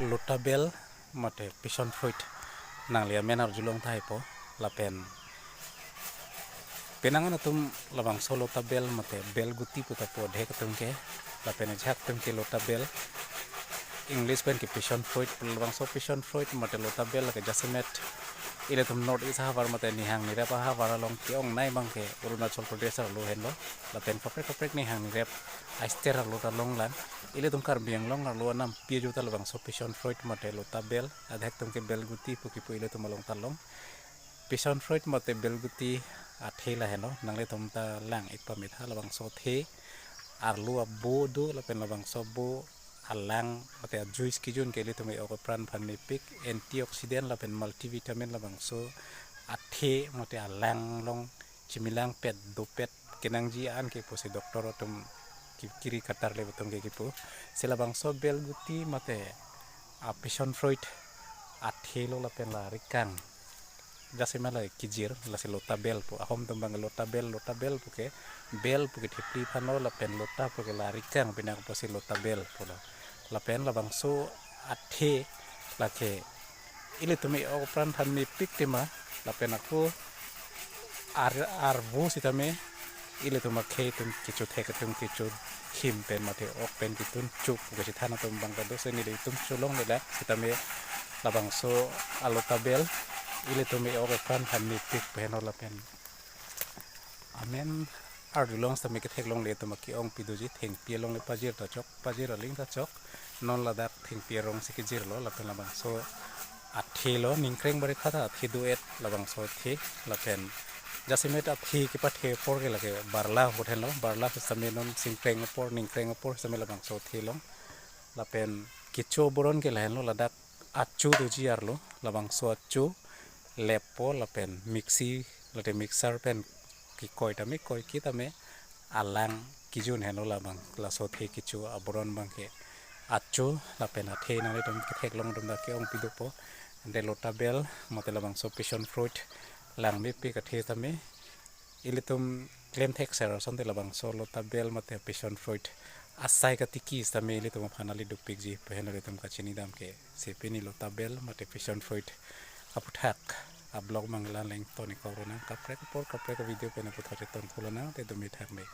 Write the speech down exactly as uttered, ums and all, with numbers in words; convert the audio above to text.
Lota bell mate passion fruit nangli amen arjulong tahai po, lapen penang an atum labangso lota bell mate bell guti puta po adhek atum ke, lapen ajahak atum ke lota bell, English pen ke passion fruit, labangso passion fruit mate lota bell lake jasemet ilitum North East ahavar mate nihang nirep ahavar along ke-ongnei abang ke Arunachal Pradesh arlo henlo, lapen kaprek kaprek nihang nirep a-state arlo ta longlang. Ilitum Karbi Anglong arlo anam piju ta labangso passion fruit mate lota bell, adhek atum ke bell guti pu kipu ilitum along ta long. Passion fruit mate bell guti athe la henlo, nanglitum ta lang-ik pame tha. Labangso athe arlo abo do, lapen labangso abo alang mate a-juice kijun ke ilitum e-ok apran aphan mepik, antioxidant lapen multivitamin labangso athe mate alang along chimilang pet dopet kenangji an ke pusi doctor atum ki-, kiri katar le atum ke kipu. Si labangso bell guti mate a-passion fruit athe lo lapen la rikang, jasemet la kijir, lasi lota bell pu. Ahom atum abang lota bell, lota bell pu ke, bell pu ke thipli aphan lo, lapen lota pu ke la rikang, pinak pusi lota bell pulo. Lapen labangso athe lake ilitum e-ok apran aphan mepik tema, lapen ako ar, arvo sitame ilitum akhei atum kecho thek atum kecho him pen mate ok pen kitun chup ke chethan atum abang ta do, si nelitum cholongle la sitame labangso a lota bell ilitum e-ok apran aphan mepik pen lo lapen amen arjulong sitame ketheklongle atum ke-ong pi doji, thengpi along le pajir ta chok, pajir aling ta chok, non ladak thengpi arong si kijirlo, lapen labangso athe lo, ningkreng bari kha ta athe do-et labangso athe, lapen jasemet athe kepathe apor ke lake barla ahut henlo, barla ahut sitame non singkreng apor, ningkreng apor sitame labangso athe long, lapen kecho aboron ke lahenlo, ladak achu doji arlo, labangso achu leppo lapen mixie, late mixer pen kekoi tame, koi kitame alang kijun henlo labang, laso athe kecho aboron abang ke achu lapen athe, nanglitum ketheklong atum ta ke-ong pi dopo. Ante lota bell mate labangso passion fruit lang mepik athe tame ilitum klem thek ser asonte labangso lota bell mate passion fruit asai katiki sitame ilitum aphan nangli dopikji pu henlo, ilitum kachini dam ke. Si pini lota bell mate passion fruit aputhak a-vlog abang la-an le ington-ik lonang, kaprek apor kaprek video pen aputhak chetong lonang, te dumi thak me.